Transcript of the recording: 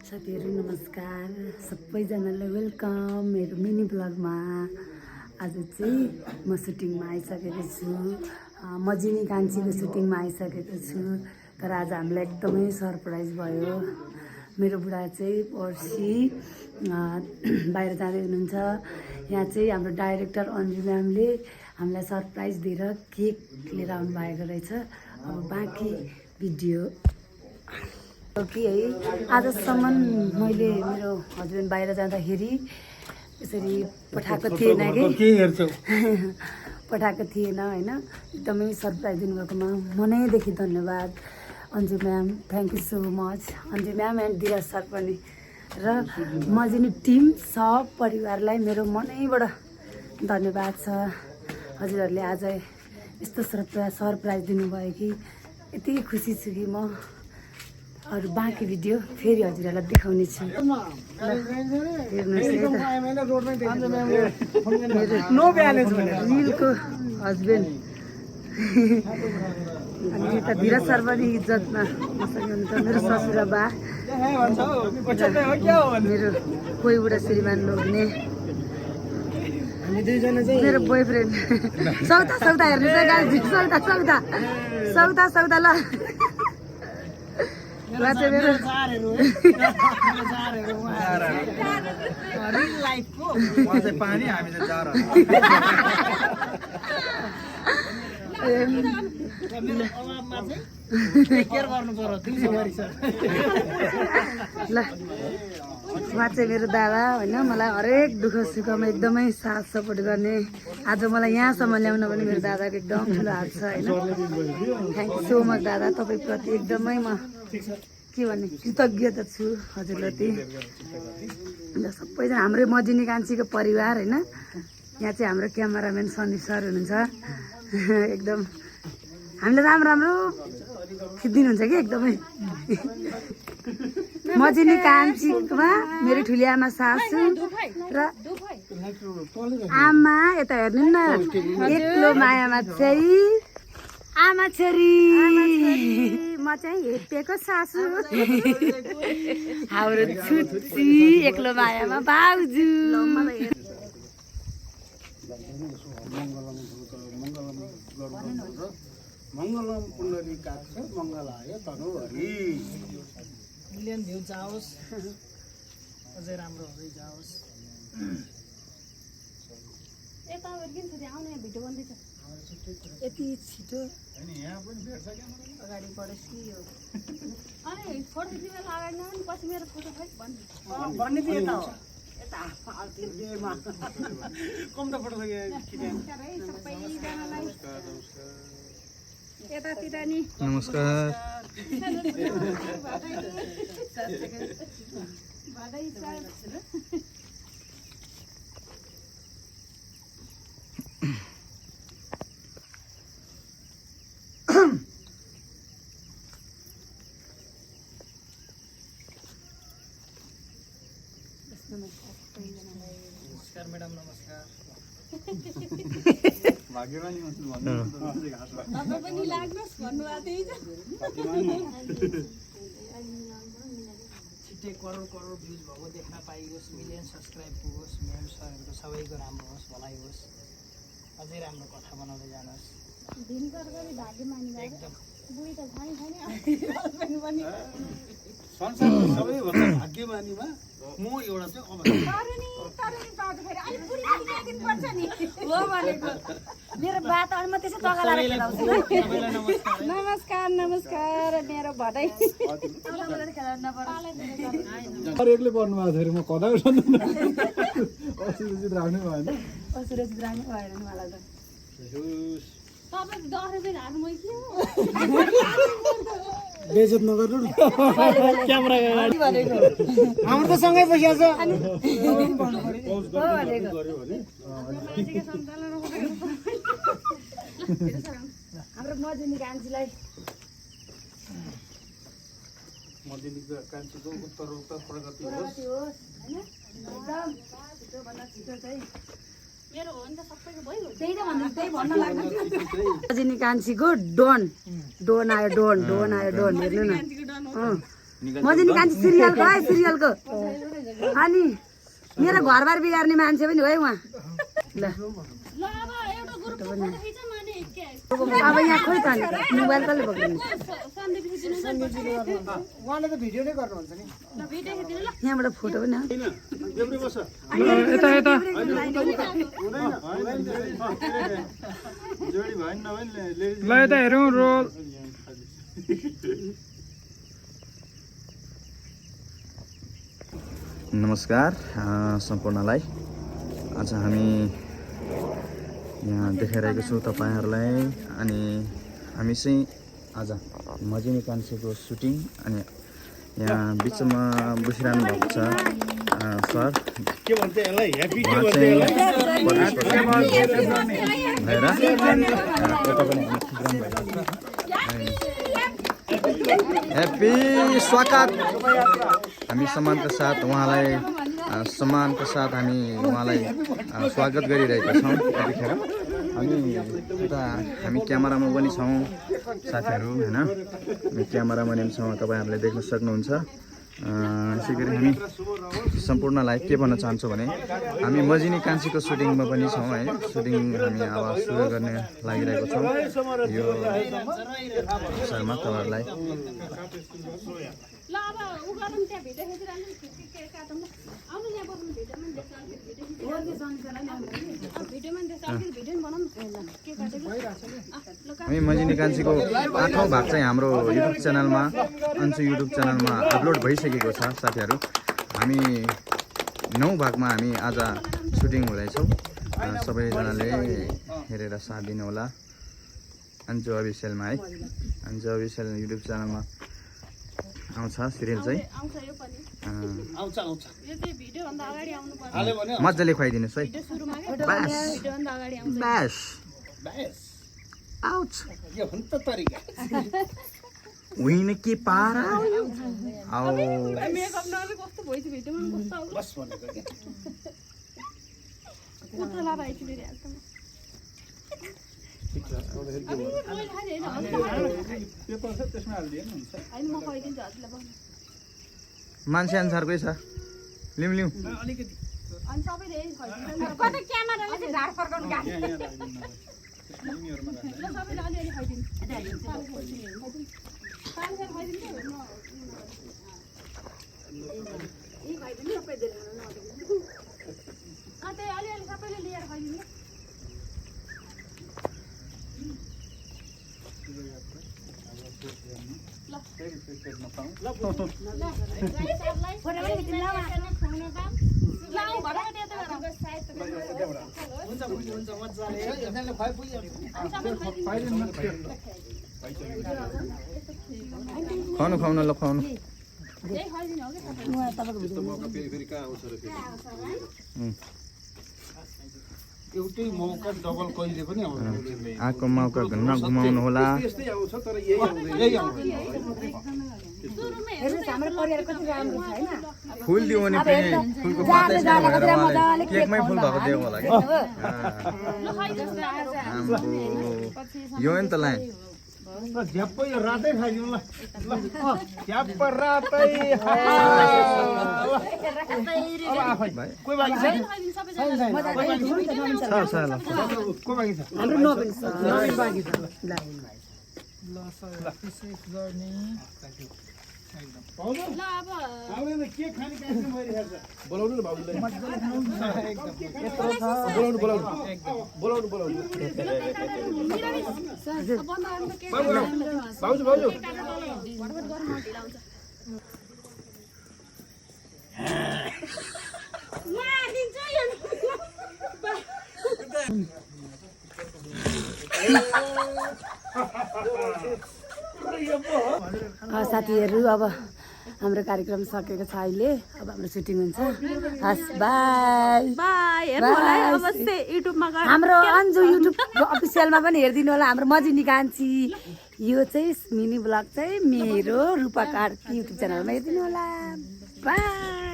साथीहरु नमस्कार, सबैजनालाई वेलकम मेरो मिनी ब्लगमा। आज चाहिँ म सुटिङमा आइसकेको छु। मजिनी कान्छीको सुटिङमा आइसकेको छु। तर आज हामीलाई एकदमै सरप्राइज भयो। मेरो बुढा चाहिँ पर्सि बाहिर जाँदै हुनुहुन्छ। यहाँ चाहिँ हाम्रो डाइरेक्टर अन्जु म्यामले हामीलाई सरप्राइज दिएर केक लिएर आउनु भएको रहेछ। अब बाँकी भिडियो कि है, आजसम्म मैले मेरो हस्बेन्ड बाहिर जाँदाखेरि यसरी पठाएको थिएन कि पठाएको थिएन होइन। एकदमै सरप्राइज दिनुभएकोमा मनैदेखि धन्यवाद Anju ma'am, thank you so much Anju ma'am and Dhiraj sir पनि, र मजिनी टिम सब परिवारलाई मेरो मनैबाट धन्यवाद छ। हजुरहरूले आज यस्तो सरप्राइज दिनुभयो कि यति खुसी छु कि म। अरू बाँकी भिडियो फेरि हजुरहरूलाई देखाउने छु। मिलको हस्बेन्ड अनि यता धीरज सर पनि इज्जतमा मसँग हुनुहुन्छ। मेरो ससुरा बा, मेरो कोही बुढा श्रीमान लोग्ने, मेरो बोयफ्रेन्ड। सौदा सौदा हेर्नु चाहिँ गाली, सौदा सौदा सौदा सौदा ल। मेरो उहाँ चाहिँ मेरो दादा होइन, मलाई हरेक दुःख सुखमा एकदमै साथ सपोर्ट गर्ने। आज मलाई यहाँसम्म ल्याउन पनि मेरो दादाको एकदम ठुलो हात छ होइन। थ्याङ्क यू सो मच दादा, तपाईँप्रति एकदमै म के भन्ने कृतज्ञता छु हजुरप्रति। सबैजना हाम्रो मजिनी कान्छीको परिवार होइन। यहाँ चाहिँ हाम्रो क्यामेराम्यान सन्दीप सर हुनुहुन्छ। एकदम हामीले राम्रो राम्रो खिचिदिनुहुन्छ कि एकदमै। मजिनी कान्छीमा मेरो ठुली आमा सासू र आमा, यता हेर्नु न, एक्लो मायामा चाहिँ आमा छोरी, म चाहिँ हेपेको सासू, हाम्रो छुच्ची एक्लो मायामा बाउजू। मङ्गलम पुण्डरी काक्ष मङ्गलाय तनुहरि। मिलियन भ्यू जाओस्, अझै राम्रो हुँदै जाओस्। यति छिटो अगाडि बढोस् कि यो भन्ने चाहिँ यता हो, यता कम त फोटो यतातिर नि। नमस्कार। नमस्कार म्याडम, नमस्कार। भाग्यमानी छिट्टै करोड करोड भ्युज भएको देख्न पाइयोस्, मिलियन सब्सक्राइब पुगोस्, म्याम सरहरूको सबैको राम्रो होस्, भलाइ होस्, अझै राम्रो कथा बनाउँदै जानुहोस्। एकदम संसारको सबैभन्दा भाग्यमानीमा म एउटा चाहिँ मेरो बात अनि म त्यसै तगालाएर खेलाउँछु। नमस्कार नमस्कार, मेरो भदै एक्लै पर्नु भएको थियो, म कता असुरक्षित राख्नै भएन। असुरक्षित राख्नु भएन नि मलाई त। बेइज्जत नगर्नु न क्यामेरा अगाडि भनेको। हाम्रो त सँगै बसिया छ। हाम्रो मजिनी कान्छीलाई मजिनी कान्छीको उत्तर प्रगति होस् होइन। एकदम छिटोभन्दा छिटो चाहिँ मजिनी कान्छीको डोन आयो, डोन आयो, डोन हेर्नु न। मजिनी कान्छी सिरियलको है सिरियलको अनि मेरो घरबार बिगार्ने मान्छे पनि हो है उहाँ ल अब यहाँ खोइ त मोबाइल कसले पक्रिनु उहाँले त भिडियो नै गर्नुहुन्छ नि यहाँबाट फोटो पनि यता यता ल यता हेरौँ रोल नमस्कार सम्पूर्णलाई आज हामी यहाँ देखाइरहेको छौँ तपाईँहरूलाई अनि हामी चाहिँ आज मजिनी कान्छीको सुटिङ अनि यहाँ बिचमा बसिरहनु भएको छ सर के भन्छ यसलाई ह्यापी उहाँ चाहिँ भएर यता पनि ह्याप्पी स्वागत हामी सम्मानको साथ उहाँलाई सम्मानको साथ हामी उहाँलाई स्वागत गरिरहेका छौँ यतिखेर अनि उता हामी क्यामेरामा पनि छौँ साथीहरू होइन हामी क्यामेरामा पनि छौँ तपाईँहरूले देख्न सक्नुहुन्छ यसै गरी हामी सम्पूर्णलाई के भन्न चाहन्छौँ भने हामी मजिनी कान्छीको सुटिङमा पनि छौँ है सुटिङ हामी अब सुरु गर्ने लागिरहेको छौँ यो विषयमा तपाईँहरूलाई हामी मजिनी कान्छीको 8औं भाग चाहिँ हाम्रो युट्युब च्यानलमा अन्सु युट्युब च्यानलमा अपलोड भइसकेको छ साथीहरू हामी 9 भागमा हामी आज सुटिङ हुँदैछौँ सबैजनाले हेरेर साथ दिनुहोला अन्जु अफिसियलमा है अन्जु अफिसियल युट्युब च्यानलमा आउँछ सिरियल चाहिँ मजाले खुवाइदिनुहोस् है ब्यास आउँछ होइन के पारा मान्छे अनुसारकै छ लिउँ लिउँ खुवाउनु खुवाउनु ल खुवाउनु एउटै मौका डबल कहिले पनि आउँदैन आएको मौका नगुमाउनु होला फुल दियो भने पनि फुलको पातै छैन भनेर उहाँले केकमै फुल भएको दिएको होला कि यो नि त लाइन झ्याप्पै यो रातै खाइदिउँ ल झ्याप्प रातै कोही बाँकी छ कोही बाँकी छ के खाने कार्यक्रम भइरहेको छ बोलाउनु न भाउजूलाई बोलाउनु बोलाउनु बोलाउनु बोलाउनु भाउजू भाउजू साथीहरू अब हाम्रो कार्यक्रम सकेको छ अहिले अब हाम्रो सुटिङ हुन्छ हस् बाई हाम्रो अन्जु युट्युब अफिसियलमा पनि हेरिदिनु होला हाम्रो मजिनी कान्छी यो चाहिँ मिनी ब्लग चाहिँ मेरो रूपा कार्की युट्युब च्यानलमा हेरिदिनु होला बाई।